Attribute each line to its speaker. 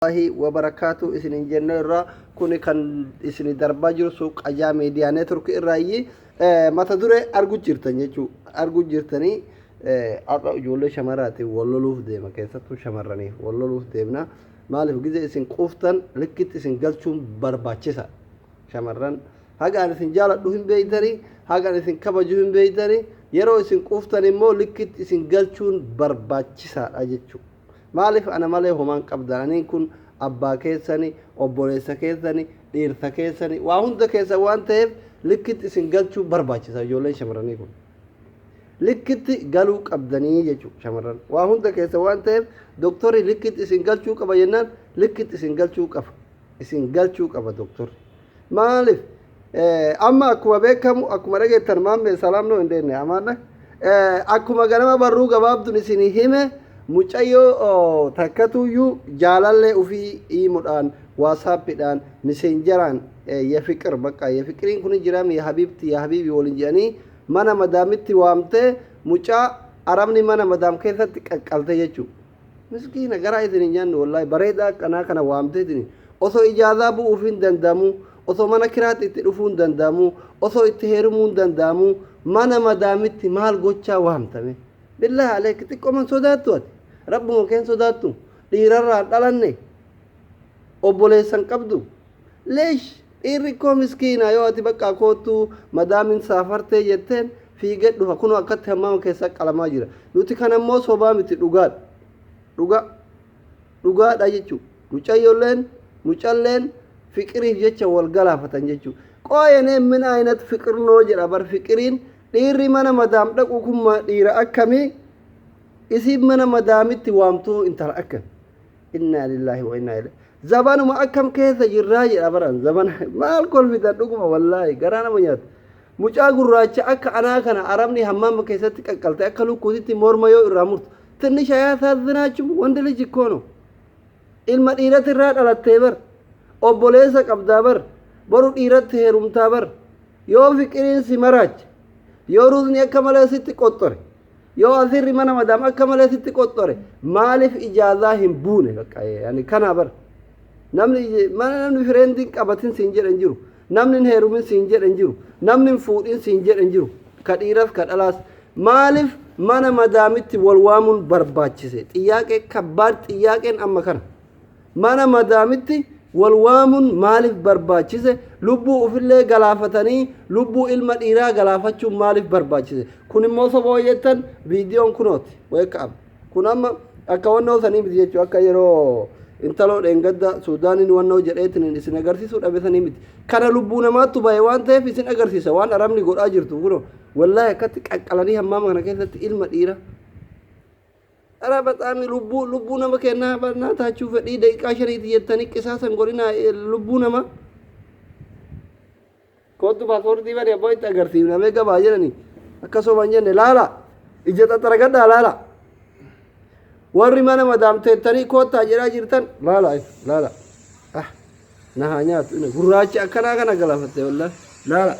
Speaker 1: Warahmatullaahi wabarakaatu isinin jennee irraa kuni kan isin darbaa jiru suuq ajaa miidiyaa neetwork irraayyi mata duree argu jirtan jechuu argu jirtanii. Har'a ijoollee shamarraatiin wal loluuf deema, keessattuu shamarraniif wal loluuf deemna. Maaliif gizee isin quuftan likkitti isin galchuun barbaachisa. Shamarran, haga ani isin jaaladhu hin beeytanii, haga ani isin kabaju hin beeytanii. Yeroo isin quuftan immoo likkitti isin galchuun barbaachisaadha jechuudha. Maaliif ana malee homaan qabdan? Aniin kun abbaa keessani, obboleessa keessani, dhiirsa keessani, waa hunda keessa waan ta'eef likkitti isin galchuu barbaachisa. Ijoolleen shamarranii kun likkitti galuu qabdanii jechuudha. Shamarran waa hunda keessa waan ta'eef doktorri likkitti isin galchuu qaba jennaan likkitti isin galchuu qaba, isin galchuu qaba doktorri. Maaliif amma akkuma beekamu, akkuma dhageettan, maammee salaam noo hin deenne amaanna. Akkuma ganama barruu gabaabduun isin hime, mucayyoo takkatuyyuu jaalallee ofii iimodhaan, waasaappiidhaan, miseenjaraan የፍቅር bakka የፍቅሪin kun jira, ya حبيبتي, ya حبيبي waliin jedhanii mana madaamitti waamtee mucaa arabni mana madaam keessatti qaqqalte jechuudha. Miskiina, garaa isin hin nyaannu wallaahi. Bareedaa akkanaa kana waamteetiin osoo ijaazaa bu'uuf hin danda'amu, osoo mana kiraatti itti dhufuu hin danda'amu, osoo itti heerumuu hin danda'amu, mana madaamitti maal gochaa waamtame? بالله عليك, xiqqooman sodaattu ati? Rabbuma keen sodaattu? Dhiirarraa dhalanne, obboleessan qabdu. ليش dhiirri koo miskiina, yoo ati bakka koottuu madaamin saafartee jetteen fiigee dhufa. Kunoo akkatti hammaama keessa qalamaa jira. Nuti kan ammoo sobaa miti, dhugaadha, dhugaa dhugaadha jechuudha. Mucayyolleen mucalleen fiqiriif jecha wal galaafatan jechuudha. ቆይ ምን አይነት ፍቅር ነው jedha bar. Fiqiriin dhiirri mana madaam dhaqu kun dhiira akkamii? Isiin mana madaamitti waamtuu intala akkam? إنا لله وإنا إليه. Zabanuma akkam keessa jirraa jedha baran. Zabana maal kolfitan? Dhuguma wallaahi garaa nama nyaata. Mucaa gurraacha akka anaa kana arabni hammaama keessatti qaqqalte, akka lukkuutitti morma yoo irraa murtu ትንሽ አያሳዝናችሁም? ወንድ ልጅ እኮ ነው። Ilma dhiirati irraa dhalattee bar, obboleessa qabdaa bar, boru dhiiratti heerumtaa bar. Yoo fiqiriin si maraache, yoo ruuzni akka malee sitti qoxxore, yoo asirri mana madaam akka malee sitti qoxxore, maaliif ijaazaa hin buune? Bakka yani kana bar, namni mana namni friendiin qabatin siin jedhan jiru, namni hin heerumin siin jedhan jiru, namni hin fuudhin siin jedhan jiru, ka dhiiras ka dhalaas. Maaliif mana madaamitti wal waamuun barbaachise? ጥያቄ ከባድ ጥያቄን amma kana, mana madaamitti wal waamuun maaliif barbaachise? Lubbuu ufillee galaafatanii lubbuu ilma dhiiraa galaafachuun maaliif barbaachise? Kun immoo soboo jettan, viidiyoon kunooti. Weeka'am kun amma akka wannoo sanii miti jechuu, akka yeroo intaloo dheengadda Suudaaniin wannoo jedheetiin isin agarsiisuu dhabe sanii miti. Kana lubbuu namaattu bahe waan ta'eef isin agarsiisa waan arabni godhaa jirtu. Kunoo wallaahi akkatti qaqqalanii hammaama kana keessatti ilma dhiira. ኧረ በጣም lubbuu lubbuu nama kennaa barnaa taachuu fedhii daqiiqaa shaniiti jettanii qisaasan godhinaa lubbuu nama. Kootu paaspoortii bari abbaa itti agarsiifnamee gabaa jedhanii akka soban jenne. Laala, ija xaxaragadhaa laala. Warri mana madaam teettanii koottaa jedhaa jirtan, laala, laala. Ah, na haa nyaatu gurraachi akkanaa kana galaafatte wallaahi, laala.